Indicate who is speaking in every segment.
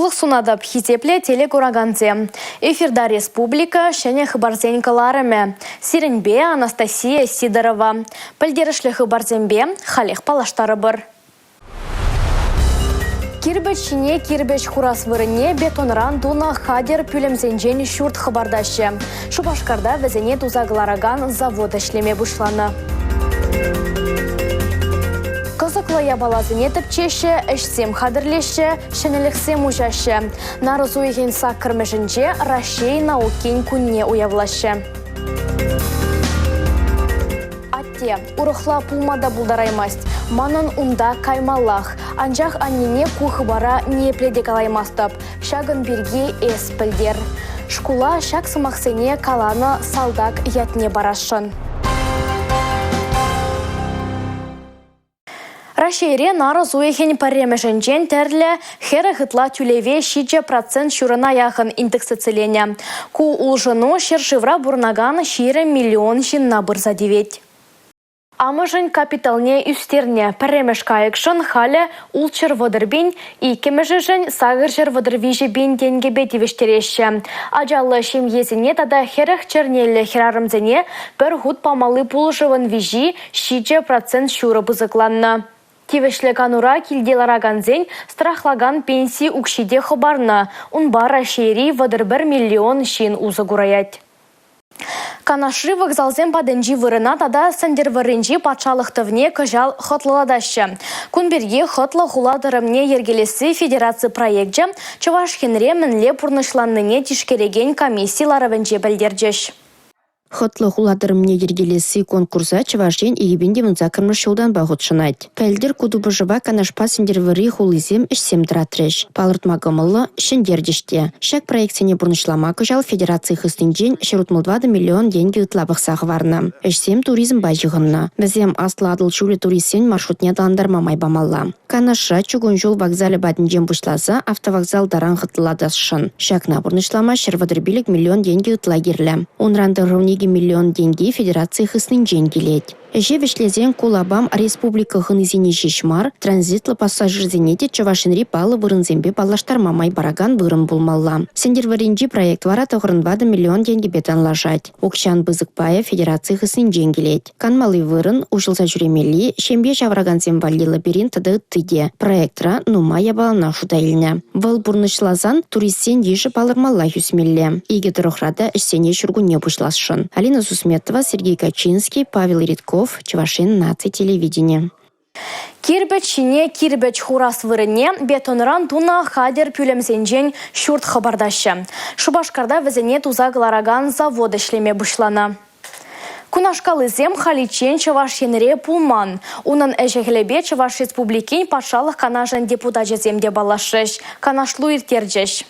Speaker 1: Сывлӑх сунатӑп, хисеплӗ телекуракансем. Эфирта республика ҫӗнӗ хыпарсен кӑларӑмӗ. Сирӗнпе Анастасия Сидорова. Пӗлтерӗшлӗ хыпарсемпе халех паллаштарӑпӑр. Кирпӗч ҫине кирпӗч хурас вырӑнне бетонран тунӑ хатӗр пӳлӗмсенчен ҫурт хӑпартаҫҫӗ. Шупашкарта вӗсене туса кӑларакан завод ӗҫлеме пуҫланӑ. Кӑсӑклӑ япаласене тӗпчеҫҫӗ, ӗҫсем хатӗрлеҫҫӗ, ҫӗнӗлӗхсем уҫаҫҫӗ. Нарӑс уйӑхӗн саккӑрмӗшӗнче Раҫҫей наукин кунне уявлаҫҫӗ. Атте, урӑхла пулма та пултараймасть. Манӑн унта каймаллах. Анчах аннене ку хыпара ниепле те калаймастӑп. Ҫакӑн пирки эс пӗлтер. Шкула ҫак сӑмахсене каланӑ салтак ятне парасшӑн. Раҫҫейре нарӑс уйӑхӗн пӗрремӗшӗнчен тӗрлӗ 40 ытла тӳлеве 7% ҫурӑна яхӑн индексациленӗ. Ку улшӑну ҫӗршывра пурӑнакан 20 миллион ҫынна пырса тивет. Амӑшӗн капиталне ӳстернӗ. Пӗрремӗш кайӑкшӑн халӗ 630 пин, иккӗмӗшӗшӗн 833 пин тенкӗпе тивӗҫтереҫҫӗ. Ачаллӑ ҫемьесене тата 40 чӗрнеллӗ хӗрарӑмсене пӗр хут памалли пулӑшӑвӑн виҫи 7% ҫурӑ пысӑкланнӑ. Тивӗҫлӗ канура килте ларакансен страхлакан пенси укҫи те хӑпарнӑ. Унпа Раҫҫейри 31 миллион ҫын усӑ кураять. Канашри вокзалсем патӗнчи вырӑна тата Сӗнтӗрвӑрринчи патшалӑх тӑвне кӑҫал хӑтлӑлатаҫҫӗ. Кун пирки хӑтлӑ хула тӑрӑмне йӗркелесси федераци проекчӗ Чӑваш Енре мӗнле пурнӑҫланнине тишкерекен комисси ларӑвӗнче пӗлтерчӗҫ.
Speaker 2: Хӑтлӑ хула тӑрӑмне йӗркелесси конкурса Чӑваш Ен 2018-мӗш ҫултанпа хутшӑнать. Пӗлтӗр ку тупӑшӑва Канашпа Сӗнтӗрвӑрри хулисем ӗҫсем тӑратрӗҫ. Палӑртма кӑмӑллӑ, ҫӗнтерчӗҫ те. Ҫак проектсене пурнӑҫлама кӑҫал федераци хыснинчен 164 миллион тенкӗ ытла пӑхса хӑварнӑ. Ӗҫсем туризмпа ҫыхӑннӑ. Вӗсем Аслӑ Атӑл ҫулӗ туристсен маршрутне аталантарма май памалла. Канашра чукун ҫул вокзалӗ патӗнчен пуҫласа автовокзал таран хӑтлӑлатасшӑн. Ҫакна пурнӑҫлама 135 миллион тенкӗ ытла кирлӗ. Унран 92 миллион тенки федераци хыснинчен килет. Ӗҫе вӗҫлесен ку лапам республика хӑнисене ҫеҫ мар, транзитлӑ пассажирсене те Чӑваш Енри паллӑ вырӑнсемпе паллаштарма май паракан вырӑн пулмалла. Сӗнтӗрвӑрринчи проект вара 94 миллион тенкӗпе танлашать. Укҫан пысӑк пайӗ федераци хыснинчен килет. Канмалли вырӑн, уҫӑлса ҫӳремелли, ҫемье ҫавӑракансем валли лабиринт тата ытти те. Проектра нумай япалана шута илнӗ. Вӑл пурнӑҫласан туристсен йышӗ палӑрмаллах ӳсмелле. Икӗ тӑрӑхра та ӗҫсене ҫуркунне пуҫласшӑн. Алина Сусметова, Сергей Качинский, Павел Редков, Чӑваш Ен наци телевидени.
Speaker 1: Кирпӗч ҫине кирпӗч хурас вырӑнне бетонран тунӑ хатӗр пӳлӗмсенчен ҫурт хӑпартаҫҫӗ. Шупашкарта вӗсене туса кӑларакан завод ӗҫлеме пуҫланӑ. Кунашкаллисем халиччен Чӑваш Енре пулман. Унӑн ӗҫӗ-хӗлӗпе Чӑваш Республикин Патшалӑх Канашӗн депутачӗсем те паллашрӗҫ, канашлу ирттерчӗҫ.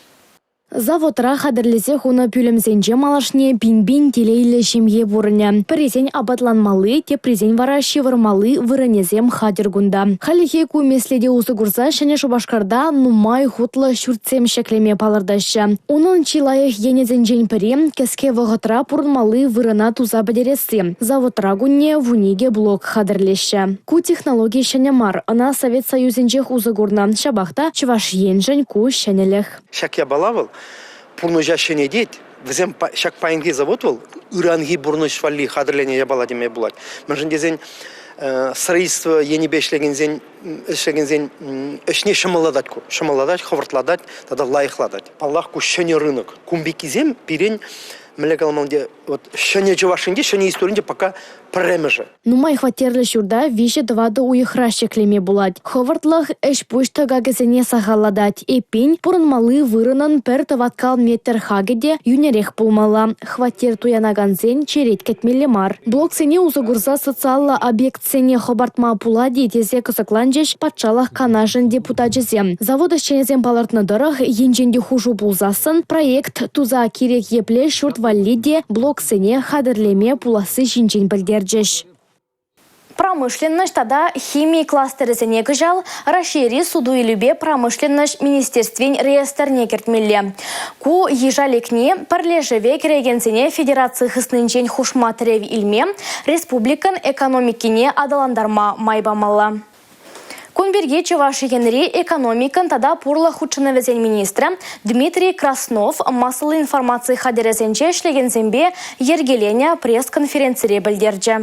Speaker 1: Заводра хатӗрлесе хунӑ пӳлӗмсенче малашне пин-пин телейлӗ ҫемье пурӑнӗ. Пӗрисен апатланмалли, теприсен вара ҫывӑрмалли вырӑнӗсем хатӗр кунта. Хальлӗхе ку меслете усӑ курса Ҫӗнӗ Шупашкарта нумай хутлӑ ҫуртсем ҫӗклеме палӑртаҫҫӗ. Унӑн чи лайӑх енӗсенчен пӗри – кӗске вӑхӑтра пурӑнмалли вырӑна туса пӗтересси. Заводра кунне 12 блок хатӗрлеҫҫӗ. Ку технологи ҫӗнӗ мар, ӑна Совет Союзӗнчех усӑ курнӑ. Ҫапах та Чӑваш Еншӗн ку ҫӗнӗлӗх.
Speaker 3: Ҫак япала вӑл пурнӑҫа ҫӗнетет. Вӗсем ҫак паянхи завод вӑл ыранхи пурнӑҫ валли хатӗрленӗ япала теме пулать. Мӗншӗн тесен строительство енӗпе ӗҫлекенсен ӗҫлекенсен ӗҫне ҫӑмӑллатать ку. Ҫӑмӑллатать, хӑвӑртлатать тата лайӑхлатать. Паллах, ку ҫӗнӗ рынок. Кун пеккисем пирӗн мӗнле каламалла ӗнтӗ, вот ҫӗнӗ Чӑваш Енте, ҫӗнӗ историнче пока пӗрремӗшӗ.
Speaker 1: Нумай хваттерлӗ ҫурта виҫӗ-тӑватӑ уйӑхра ҫӗклеме пулать. Хӑвӑртлӑх ӗҫ-пуҫ тӑкакӗсене сахаллатать. Эппин, пурӑнмалли вырӑнӑн пӗр тӑваткал метр хакӗ те йӳнӗрех пулмалла. Хваттер туянакансен черет кӗтмелле мар. Блоксене усӑ курса социаллӑ объектсене хӑпартма пулать-и тесе кӑсӑкланчӗҫ Патшалӑх Канашӗн депутачӗсем. Завод ӗҫченӗсем палӑртнӑ тӑрӑх, енчен те хушу пулсассӑн проект туса кирек епле ҫурт валли те блоксене хатӗрлеме пуласси ҫинчен пӗлтерчӗҫ. Промышленноҫ тата хими кластерӗсене кӑҫал Раҫҫейри суту-илӳпе промышленноҫ министерствин реестрне кӗртмелле. Ку йыша лекни пӗрлешӗве кӗрекенсене федераци хыснинчен хушма тӗрев илме, республикӑн экономикине аталантарма май памалла. Кун пирки Чӑваш Енри экономикӑн тата пурлӑх хутшӑнӑвӗсен министрӗ Дмитрий Краснов массӑллӑ информаци хатӗрӗсенче ӗҫлекенсемпе йӗркеленӗ пресс-конференцире пӗлтерчӗ.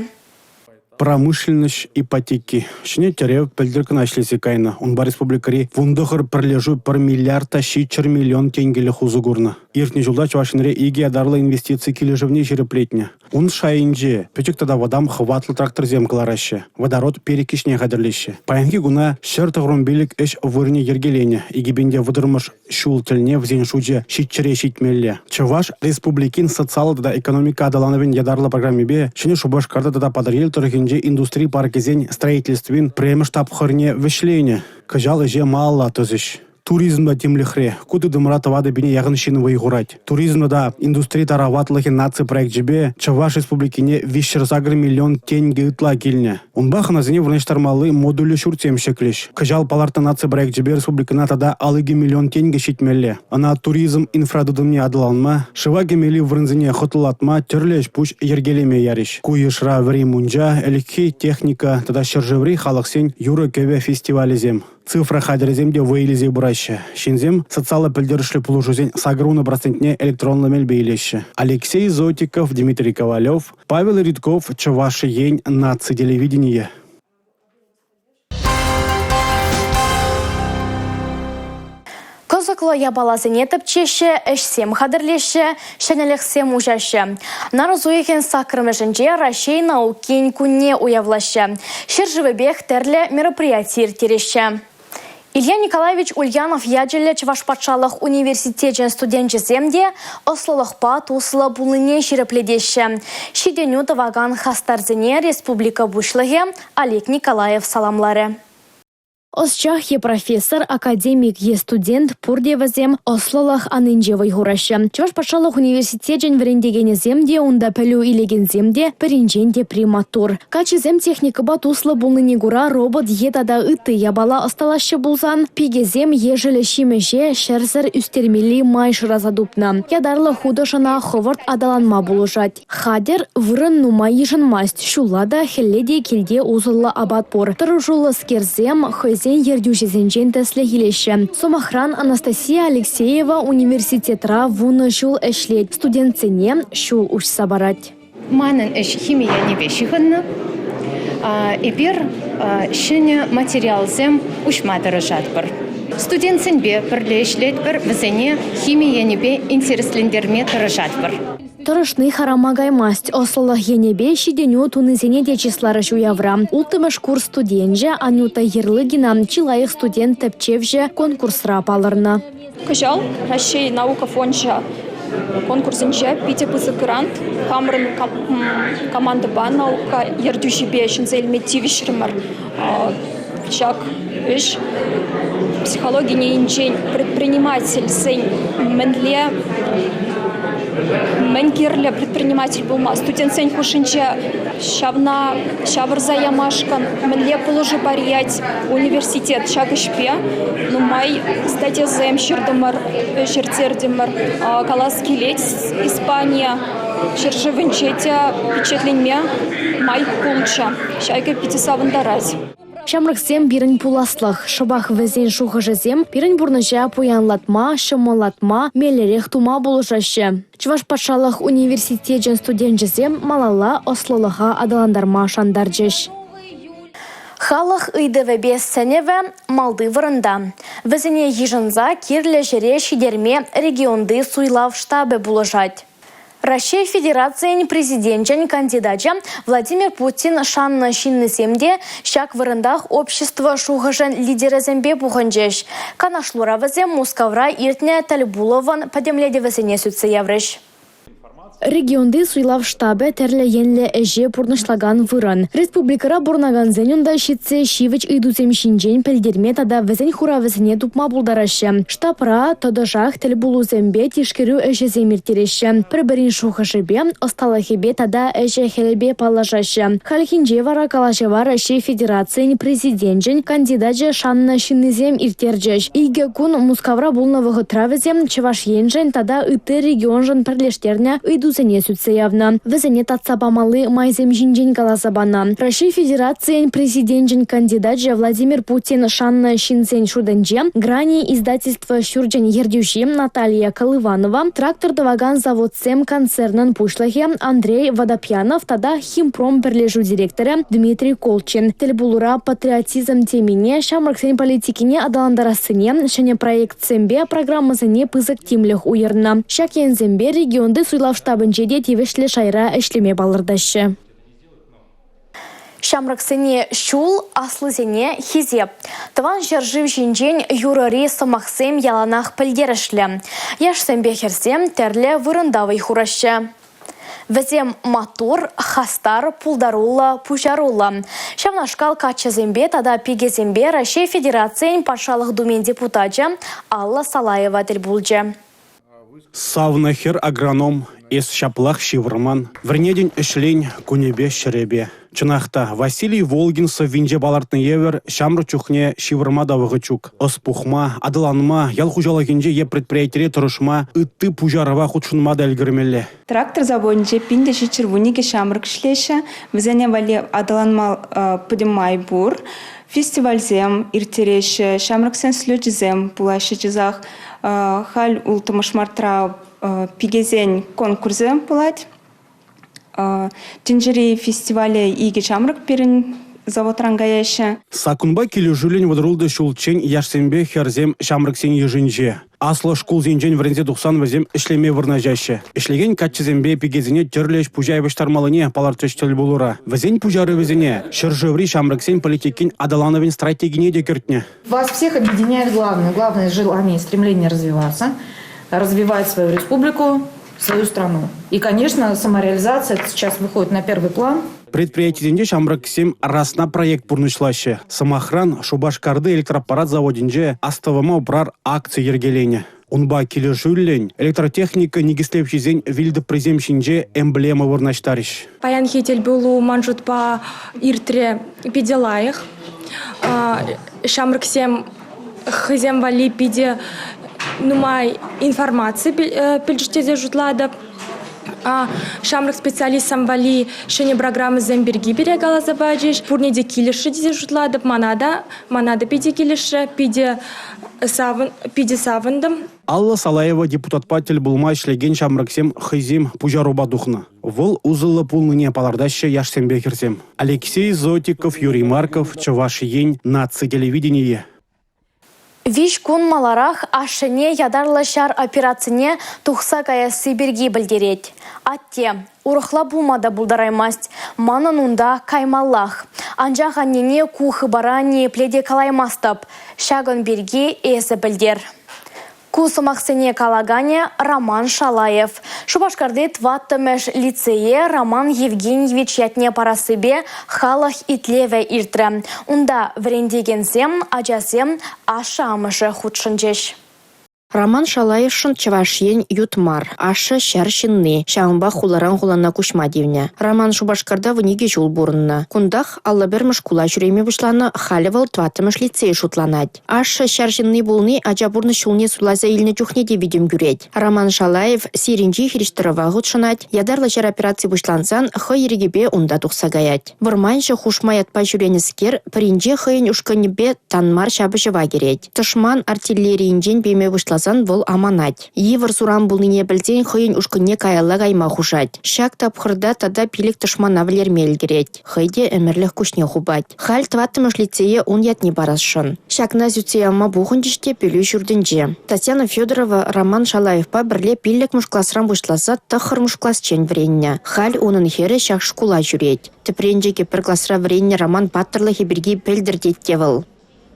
Speaker 4: Промышленноҫ ипотеки – ҫӗнӗ тӗрев пӗлтӗр кӑна ӗҫлесе кайнӑ. Унпа республикӑри 19 пӗрлешӳ 1 миллиард та 700 миллион тенкӗлӗх усӑ курнӑ. Иртнӗ ҫулта Чӑваш Енре икӗ ятарлӑ инвестици килӗшӗвне ҫирӗплетнӗ. Ун шайӗнче пӗчӗк тата вӑтам хӑватлӑ тракторсем кӑлараҫҫӗ, водород перекиҫне хатӗрлеҫҫӗ. Паянхи куна 195 ӗҫ вырӑнӗ йӗркеленӗ. 2030-мӗш ҫул тӗлне вӗсен шучӗ 700-е ҫитмелле. Чӑваш Республикин социаллӑ тата экономика аталанӑвӗн ятарлӑ программипе Ҫӗнӗ Шупашкарта тата Патӑрьел тӑрӑхӗнче индустри паркӗсен строительствин пӗрремӗш тапхӑрне вӗҫленӗ. Кӑҫал ӗҫе малалла тӑсӗҫ. Туризм та тимлӗхре. Ку тытӑмра 4 пине яхӑн ҫын вӑй хурать. Туризм тата индустри тараватлӑхӗн наци проекчӗпе Чӑваш Республикине 308 миллион тенкӗ ытла килнӗ. Унпа хӑнасене вырнаҫтармалли модульлӗ ҫуртсем ҫӗклӗҫ. Кӑҫал палӑртнӑ наци проекчӗпе республикӑна тата 52 миллион тенкӗ ҫитмелле. Ӑна туризм инфратытӑмне аталанма, шыва кӗмелли вырӑнсене хӑтлӑлатма тӗрлӗ ӗҫ-пуҫ йӗркелеме ярӗҫ. Ку йышра вӗри мунча, ӗлӗкхи техника тата ҫӗршыври халӑхсен юрӑ-кӗвӗ фестивалӗсем. Цифра хатӗрӗсем те вӑй илсе пыраҫҫӗ. Ҫынсем социаллӑ пӗлтерӗшлӗ пулӑшусен 80 процентне электронлӑ мелпе илеҫҫӗ. Алексей Зотиков, Дмитрий Ковалев, Павел Ритков, Чӑваш Ен наци телевиденийӗ.
Speaker 1: Кӑсӑклӑ япаласене тӗпчеҫҫӗ, ӗҫсем хатӗрлеҫҫӗ, ҫӗнӗлӗхсем уҫаҫҫӗ. Нарӑс уйӑхӗн саккӑрмӗшӗнче Раҫҫей наукин кунне уявлаҫҫӗ. Ҫӗршывӗпех тӗрлӗ мероприяти ирттереҫҫӗ. Илья Николаевич Ульянов ячӗллӗ Чӑваш патшалӑх университечӗн студенчӗсем те ӑслӑлӑхпа туслӑ пулнине ҫирӗплетеҫҫӗ. Ҫитӗнӳ тӑвакан хастарсене республика Пуҫлӑхӗ Олег Николаев саламларӗ. Ӑсчах е профессор, академик е студент пурте вӗсем ӑслӑлӑх анинче вӑй хураҫҫӗ. Чӑваш патшалӑх университечӗн вӗрентекенӗсем те, унта пӗлӳ илекенсем те пӗринчен тепри маттур. Каччӑсем техникӑпа туслӑ пулнине кура робот е тата ытти япала ӑсталаҫҫӗ пулсан, пикесем ешӗл ҫимӗҫе ҫӗрсӗр ӳстермелли май шыраса тупнӑ. Ятарлӑ хутӑш ӑна хӑвӑрт аталанма пулӑшать. Хатӗр вырӑн нумай йышӑнмасть. Ҫулла та, хӗлле те килте усӑллӑ апат пур. Тӑрӑшуллӑскерсем хӑйсен ертӳҫисенчен тӗслӗх илеҫҫӗ. Сӑмахран, Анастасия Алексеева университетра вунӑ ҫул ӗҫлет, студентсене ҫул уҫса парать.
Speaker 5: Манӑн ӗҫ хими енӗпе ҫыхӑннӑ. Эпир ҫӗнӗ материалсем уҫма тӑрӑшатпӑр. Студентсемпе пӗрле ӗҫлетпӗр, вӗсене хими енӗпе интереслентерме тӑрӑшатпӑр.
Speaker 1: Тӑрӑшни харама каймасть. Ӑслӑлӑх енӗпе ҫитӗнӳ тунисене те чысларӗҫ уявра. Улттӑмӗш курс студенчӗ Анюта Ерлыгина чи лайӑх студент-тӗпчевҫӗ конкурсра палӑрнӑ.
Speaker 6: Кӑҫал Раҫҫей наука фончӗ конкурсӗнче питӗ пысӑк грант хамӑрӑн командӑпа наука ертӳҫипе ҫӗнсе илме тивӗҫрӗмӗр. Ҫак ӗҫ психологи енчен предпринимательсен мӗнле мӗн кирлӗ предприниматель пулма студентсен хушшинче ҫавна ҫавӑрса ямашкӑн мӗнле пулӑшу парать университет ҫак ӗҫпе нумай статьясем ҫыртӑмӑр, ӗҫ ирттертӗмӗр. Калас килет, Испания ҫӗршывӗнче те пичетленме май пулчӗ. Ҫакӑ питӗ савӑнтарать.
Speaker 1: Ҫамрӑксем пирӗн пуласлӑх. Шӑпах вӗсен шухӑшӗсем пирӗн пурнӑҫа пуянлатма, ҫӑмӑллатма, меллӗрех тума пулӑшаҫҫӗ. Чӑваш патшалӑх университечӗн студенчӗсем малалла ӑслӑлӑха аталантарма шантарчӗҫ. Халӑх ыйтӑвӗпе сӗнӗвӗ малти вырӑнта. Вӗсене йышӑнса кирлӗ ҫӗре ҫитерме регионти суйлав штабӗ пулӑшать. Раҫҫей Федерацийӗн Президенчӗн кандидачӗ Владимир Путин шаннӑ ҫыннисем те ҫак вырӑнтах общество шухӑшӗн лидерӗсемпе пухӑнчӗҫ. Канашлура вӗсем Мускавра иртнӗ тӗлпулӑвӑн пӗтӗмлетӗвӗсене сӳтсе яврӗҫ. Регионти суйлав штабӗ тӗрлӗ енлӗ ӗҫе пурнӑҫлакан вырӑн. Республикӑра пурӑнакансен унта ҫитсе ҫивӗч ыйтусем ҫинчен пӗлтерме тата вӗсен хуравӗсене тупма пултараҫҫӗ. Штабра тӑтӑшах тӗл пулусемпе тишкерӳ ӗҫӗсем ирттереҫҫӗ, пӗр-пӗрин шухӑшӗпе, ӑсталӑхӗпе тата ӗҫӗ-хӗлӗпе паллашаҫҫӗ. Хальхинче вара калаҫӑва Раҫҫей Федерацийӗн Президенчӗн кандидачӗ шаннӑ ҫыннисем ирттерчӗҫ. Икӗ кун Мускавра пулнӑ вӑхӑтра вӗсем Чӑваш Еншӗн тата ытти регионшӑн пӗрлештернӗ ыйтусене. ыйтусене сӳтсе явнӑ. Вӗсене татса памалли майсем ҫинчен каласа панӑ. Раҫҫей Федерацийӗн Президенчӗн кандидачӗ Владимир Путин шаннӑ ҫынсен шутӗнче «Грани» издательство ҫурчӗн ертӳҫи Наталья Колыванова, трактор тӑвакан заводсем концернӑн пуҫлӑхӗ Андрей Водопьянов тата «Химпром» пӗрлешӳ директорӗ Дмитрий Колчин. Тӗл пулура патриотизм темине, ҫамрӑксен политикине аталантарассине, ҫӗнӗ проектсемпе программӑсене пысӑк тимлӗх уйӑрнӑ. Ҫак енсемпе регионти суйлав штабӗнче те тивӗҫлӗ шайра ӗҫлеме палӑртаҫҫӗ. Ҫамрӑксене ҫул, аслисене хисеп. Тӑван ҫӗршыв ҫинчен юрӑри сӑмахсем яланах пӗлтерӗшлӗ. Яшсемпе хӗрсем тӗрлӗ вырӑнта вӑй хураҫҫӗ. Вӗсем маттур, хастар, пултаруллӑ, пуҫаруллӑ. Ҫавнашкал каччӑсемпе тата пикесемпе Раҫҫей Федерацийӗн Патшалӑх Думин депутачӗ Алла Салаева тӗл пулчӗ.
Speaker 4: Савнӑ хӗр агроном, эс ҫаплах ҫывӑрман, вӗренетӗн ӗҫлен кунӗпе ҫӗрӗпе. Чӑнах та, Василий Волгин сӑввинче палӑртнӑ евӗр ҫамрӑк чухне ҫывӑрма та вӑхӑт ҫук. Ӑс пухма, аталанма, ял хуҫалӑхӗнче е предприятире тӑрӑшма, ытти пуҫарӑва хутшӑнма та ӗлкӗрмелле.
Speaker 7: Трактор заводӗнче 1712 ҫамрӑк ӗҫлеҫҫӗ. Вӗсене валли аталанма пӗтӗм май пур. Фестивальсем ирттереҫҫӗ, ҫамрӑксен слечӗсем пулаҫҫӗ часах. Халь улттӑмӗш мартра пикесен конкурсӗ пулать. Тӗнчери фестивале икӗ ҫамрӑк пирӗн заводран каяҫҫӗ.
Speaker 4: Саккунпа килӗшӳллӗн 36 ҫулччен яшсемпе хӗрсем ҫамрӑксен йышӗнче. Аслӑ шкулсенчен вӗренсе тухсан вӗсем ӗҫлеме вырнаҫаҫҫӗ. Ӗҫлекен каччӑсемпе пикесене тӗрлӗ ӗҫ-пуҫа явӑҫтармаллине палӑртрӗҫ тӗл пулура. Вӗсен пуҫарӑвӗсене ҫӗршыври ҫамрӑксен политикин аталанӑвӗн стратегине те кӗртнӗ.
Speaker 8: Вас всех объединяет главное, главное желание и стремление развиваться, развивать свою республику, свою страну. И, конечно, самореализация сейчас выходит на первый план.
Speaker 4: Предприятисенче ҫамрӑксем расна проект пурнӑҫлаҫҫӗ. Сӑмахран, Шупашкарти электроаппарат заводӗнче «Астӑвӑма упрар» акци йӗркеленӗ. Унпа килӗшӳллӗн электротехника никӗслевҫисен вилтӑприсем ҫинче эмблема вырнаҫтарӗҫ.
Speaker 9: Паянхи тӗлпулу ман шутпа иртрӗ питӗ лайӑх. Ҫамрӑксем хӑйсем валли питӗ нумай информаци пӗлчӗҫ тесе шутлатӑп. Ҫамрӑк специалистсем валли ҫӗнӗ программӑсем пирки пире каласа пачӗҫ. Пурне те килӗшрӗ тесе шутлатӑп. Мана та, мана та питӗ килӗшрӗ, питӗ питӗ савӑнтӑм.
Speaker 4: Алла Салаева депутатпа тӗл пулма ӗҫлекен ҫамрӑксем хӑйсем пуҫарупа тухнӑ. Вӑл усӑллӑ пулнине палӑртаҫҫӗ яшсемпе хӗрсем. Алексей Зотиков, Юрий Марков, Чӑваш Ен, наци телевиденийӗ.
Speaker 1: Виҫ кун маларах ашшӗне ятарлӑ ҫар операцине тухса каясси пирки пӗлтерет. Атте, урӑхла пулма та пултараймасть, манӑн унта каймаллах. Анчах аннене ку хыпара ниепле те калаймастӑп. Ҫакӑн пирки эсӗ пӗлтер. Ку сӑмахсене калаканӗ Роман Шалаев. Шупашкарти тӑваттӑмӗш лицее Роман Евгеньевич ятне парассипе халӑх итлевӗ иртрӗ. Унта вӗрентекенсем, ачасем, ашшӗ-амӑшӗ хутшӑнчӗҫ.
Speaker 2: Роман Шалаевшӑн Чӑваш Ен ют мар, ашшӗ ҫар ҫынни, ҫавӑнпа хуларан хулана куҫма тивнӗ. Роман Шупашкарта 12 ҫул пурӑннӑ. Кунтах 51-мӗш шкула ҫӳреме пуҫланӑ, халӗ вӑл тӑваттӑмӗш лицей шутланать. Ашшӗ ҫар ҫынни пулни ача пурнӑҫ ҫулне суйласа илнӗ чухне те витӗм кӳрет. Роман Шалаев Сиринчи хирӗҫтӑрӑва хутшӑнать, ятарлӑ ҫар операци пуҫлансан хӑй ирӗкӗпе унта тухса каять. Вӑрманҫӑ хушма ятпа ҫӳренӗскер пӗринче хӑйӗн ушкӑнӗпе тан мар ҫапӑҫӑва кӗрет. Тӑшман артиллерийӗнчен пеме пуҫласан вӑл аманать. Йывӑр суран пулнине пӗлсен хӑйӗн ушкӑнне каялла кайма хушать. Ҫак тапхӑрта тата пилӗк тӑшмана вӗлерме ӗлкӗрет. Хӑй те ӗмӗрлӗх куҫне хупать. Халь тӑваттӑмӗш лицее ун ятне парасшӑн. Ҫакна сӳтсе явма пухӑнчӗҫ те пӗлӳ ҫуртӗнче. Татьяна Федорова Роман Шалаевпа пӗрле пиллӗкмӗш класран пуҫласа тӑххӑрмӗш класчен вӗреннӗ. Халь унӑн хӗрӗ ҫак шкула ҫӳрет. Тӗпренчӗкӗ пӗр класра вӗреннӗ Роман паттӑрлӑхӗ пирки пӗлтӗр тет те вӑл.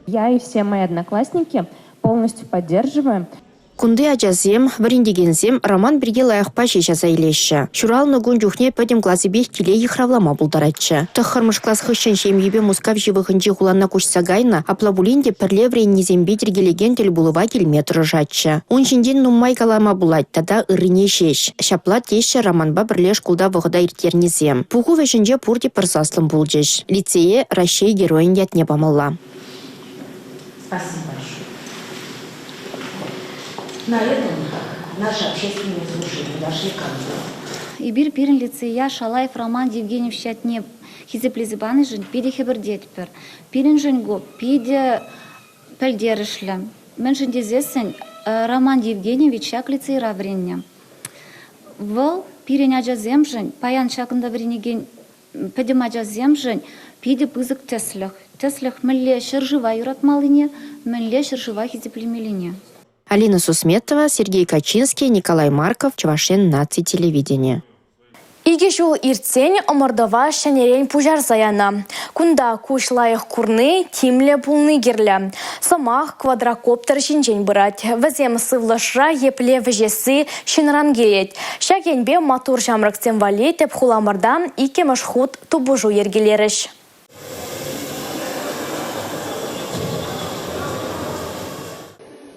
Speaker 10: Я и все мои одноклассники полностью поддерживаем.
Speaker 2: Кунти ачасем, вӗрентекенсем Роман пирки лайӑхпа ҫеҫ аса илеҫҫӗ. Ҫуралнӑ кун чухне пӗтӗм класӗпех киле йыхравлама пултаратчӗ. Тӑххӑрмӗш класс хыҫҫӑн ҫемйипе Мускав ҫывӑхӗнчи хулана куҫса кайнӑ, апла пулин те пӗрле вӗреннисемпе йӗркелекен тӗл пулӑва килме тӑрӑшатчӗ. Ун ҫинчен нумай калама пулать тата ыррине ҫеҫ. Ҫапла теҫҫӗ Романпа пӗрле шкулта вӑхӑта ирттернисем. Пуху вӗҫӗнче пурте пӗр саслӑн пулчӗҫ. Лицее Раҫҫей Геройӗн ятне памалла.
Speaker 11: Спасибо большое. На этом наше общественное слушание подошли к концу.
Speaker 12: Эпир пирӗн лицея Шалаев Роман Евгеньевич ятне хисеплесе панишӗн питӗ хӗпӗртетпӗр. Пирӗншӗн ку питӗ пӗлтерӗшлӗ. Мӗншӗн тесессӗн Роман Евгеньевич ҫак лицейра вӗреннӗ. Вӑл пирӗн ачасемшӗн, паян ҫакӑнта вӗренекен пӗтӗм ачасемшӗн питӗ пысӑк тӗслӗх. Тӗслӗх мӗнле ҫӗршыва юратмаллине, мӗнле ҫӗршыва хисеплемеллине.
Speaker 2: Алина Сусметова, Сергей Качинский, Николай Марков, Чӑваш Ен наци телевиденийӗ.
Speaker 1: Икӗ ҫул иртсен ӑмӑртӑва ҫӗнӗрен пуҫарса янӑ. Кунта куҫ лайӑх курни, тимлӗ пулни кирлӗ. Сӑмах квадрокоптер ҫинчен пырать. Вӗсем сывлӑшра епле вӗҫесси ҫынран килет. Ҫак енпе маттур ҫамрӑксем валли тӗп хуламӑрта иккӗмӗш хут тупӑшу йӗркелерӗҫ.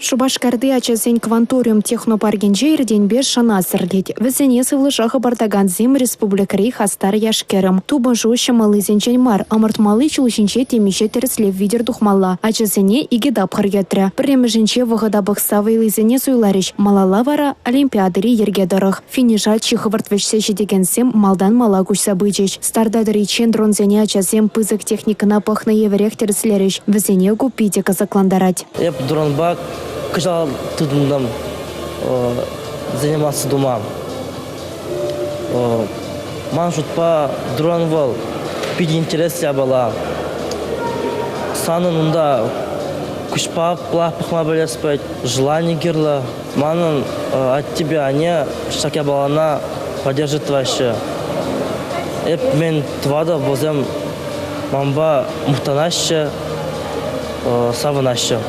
Speaker 13: Шупашкарти ачасен «Кванториум» технопаркӗнче иртенпе шӑна сӗрлет. Вӗсене сывлӑша хӑпартакансем республикӑри хастар яш-кӗрӗм. Тупӑшу ҫӑмӑллисенчен мар, ӑмӑртмалли ҫул ҫинче темиҫе тӗрӗслев витӗр тухмалла. Ачасене икӗ тапхӑр кӗтрӗ. Пӗрремӗшӗнче вӑхӑта пӑхса вӑйлисене суйларӗҫ, малалла вара олимпиадӑри йӗрке тӑрӑх. Финиша чи хӑвӑрт вӗҫсе ҫитекенсем малтан мала куҫса пычӗҫ. Старта тӑриччен дронсене ачасем пысӑк техникӑна пӑхнӑ евӗрех тӗрӗслерӗҫ. Вӗсене ку питӗ кӑсӑклантарать.
Speaker 14: Эп дронпа кӑҫал тытӑнтӑм заниматься тума. Ман шутпа дрон вӑл питӗ интереслӗ япала. Санӑн унта куҫпа пӑхма пӗлес пулать, желани кирлӗ. Манӑн аттепе анне ҫак япалана поддерживать тӑваҫҫӗ. Эп мӗн тӑватӑп, вӗсем манпа мухтанаҫҫӗ, савӑнаҫҫӗ.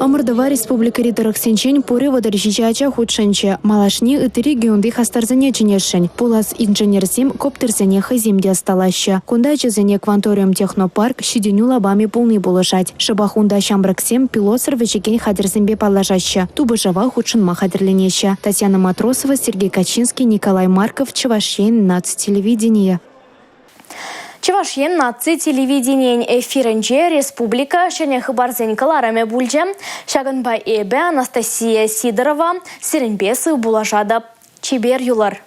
Speaker 13: Ӑмӑртӑва республикӑри тӑрӑхсенчен пурӗ 37 ача хутшӑнчӗ. Малашне ытти регионти хастарсене чӗнесшӗн. Пулас инженерсем коптерсене хӑйсем те ӑсталаҫҫӗ. Кунта ачасене «Кванториум» технопарк ҫитӗнӳ лапамӗ пулни пулӑшать. Шӑпах унта ҫамрӑксем пилотсӑр вӗҫекен хатӗрсемпе паллашаҫҫӗ, тупӑшӑва хутшӑнма хатӗрленеҫҫӗ. Татьяна Матросова, Сергей Качинский, Николай Марков, Чӑваш Ен наци телевиденийӗ.
Speaker 1: Чӑваш Ен наци телевиденийӗн эфирӗнче республика ҫӗнӗ хыпарсен кӑларӑмӗ пулчӗ. Ҫакӑнпа эпӗ, Анастасия Сидорова, сирӗнпе сывпуллашатӑп. Чипер юлӑр.